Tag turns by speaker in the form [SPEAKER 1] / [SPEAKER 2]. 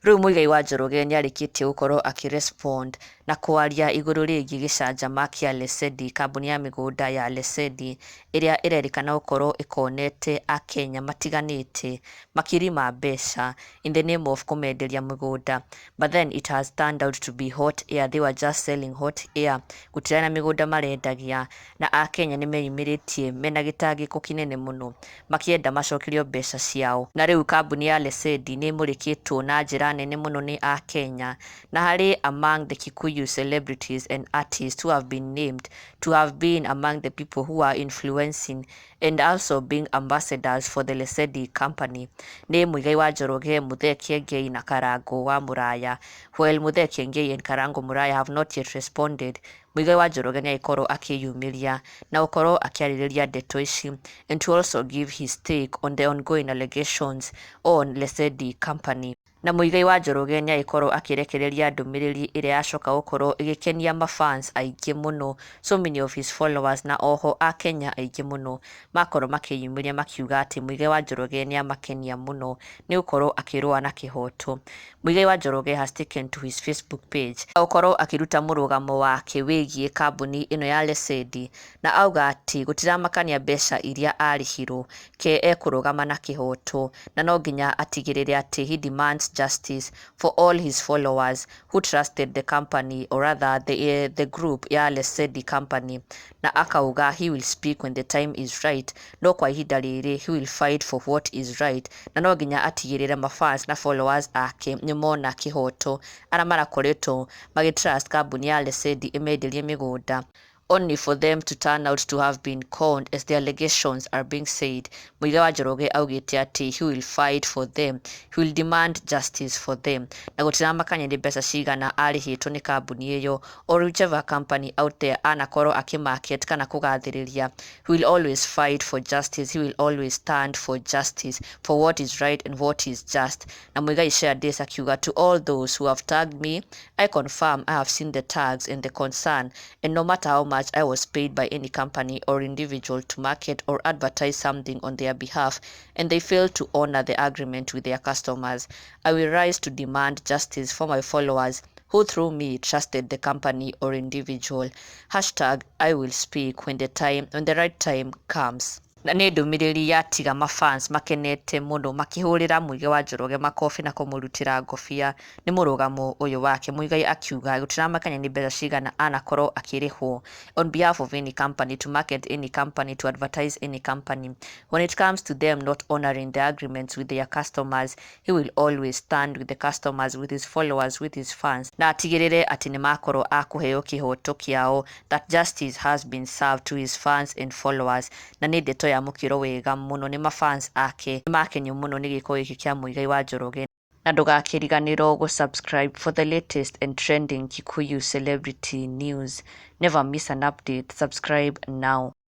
[SPEAKER 1] Rĩu Muigai wa Njoroge nĩarĩkĩtie gũkorwo akĩ-respond na kwaria igũrũ rĩgiĩ gĩcanjama kĩa Lesedi, kambuni ya mĩgũnda ya Lesedi ĩrĩa ĩrerĩkana gũkorwo ĩkonete akenya matiganĩte makiri ma mbeca in the name of kũmenderia mĩgũnda, but then it has turned out to be hot air. They were just selling hot air, gũtirĩ na mĩgũnda marendagia, na akenya nĩmeyumĩrĩtie mena gĩtangĩko kĩnene mũno makĩenda macokerio mbeca ciao. Na rĩu kambuni ya Lesedi nĩ ĩmũrĩkĩtwo na njĩra nene mũno nĩ akenya, na harĩ among the Kikuyu celebrities and artists who have been named to have been among the people who are influencing and also being ambassadors for the Lesedi company nĩ Muigai wa Njoroge, Muthee Kiengei na Karango wa Muraya. While Muthee Kiengei and Karango Muraya have not yet responded, Muigai wa Njoroge nĩ agĩkorwo akĩyumĩria na gũkorwo akĩarĩrĩria ndeto ici and to also give his take on the ongoing allegations on Lesedi company. Na Muigai wa Njoroge nĩ agĩkorwo akĩrekereria ndũmĩrĩri ĩrĩa yacoka gũkorwo ĩgĩkenia mafans aingĩ mũno, so many of his followers, na oho akenya aingĩ mũno makorwo makĩyumĩria makiuga atĩ Muigai wa Njoroge nĩ amakenia mũno nĩ gũkorwo akĩrũa na kĩhoto. Muigai wa Njoroge has taken to his Facebook page gũkorwo akĩruta mũrũgamo wake wĩgiĩ kambuni ĩno ya Lesedi, na auga atĩ gũtiramakania mbeca iria arĩhirwo, ke ekũrũgama na kĩhoto na no nginya atigĩrĩre atĩ he demands justice for all his followers who trusted the company, or rather the group ya Lesedi company, na akauga he will speak when the time is right, no kwa ihinda rĩrĩ he will fight for what is right, na no nginya atigĩrĩre mafans na followers ake nĩ mona kĩhoto arĩa marakoretwo magĩtrust kambuni ya Lesedi ĩmenderie mĩgũnda, only for them to turn out to have been conned, as the allegations are being said. Muigai wa Njoroge augĩte atĩ he will fight for them, he will demand justice for them, na gũtiramakania nĩ mbeca cigana arĩhĩtwo nĩ kambuni ĩyo or whichever company out there anakorwo akĩmarket kana kũgathĩrĩria. He will always fight for justice, he will always stand for justice, for what is right and what is just. Na Muigai shared this akiuga, "To all those who have tagged me, I confirm I have seen the tags and the concern, and no matter how much I was paid by any company or individual to market or advertise something on their behalf and they fail to honor the agreement with their customers, I will rise to demand justice for my followers who through me trusted the company or individual. #I will speak when the right time comes." Na nĩ ndũmĩrĩri yatiga mafans makenete mũno makĩhũrĩra Muigai wa Njoroge makobi na kũmũrutĩra ngobia nĩ mũrũgamo ũyũ wake. Muigai akiuga gũtiramakania nĩ mbeca cigana anakorwo akĩrĩhwo on behalf of any company to market any company, to advertise any company, when it comes to them not honoring the agreements with their customers, he will always stand with the customers, with his followers, with his fans, na atigĩrĩre atĩ nĩ makorwo a kũheo kĩhoto kĩao, that justice has been served to his fans and followers. Na nĩ ndeto yamũkĩrwo wega mũno nĩ mafans ake, nĩ makenio mũno nĩ gĩko gĩkĩ kĩa Muigai wa Njoroge. Na ndũgakĩriganĩrwo gũ-subscribe for the latest and trending Kikuyu celebrity news. Never miss an update. Subscribe now.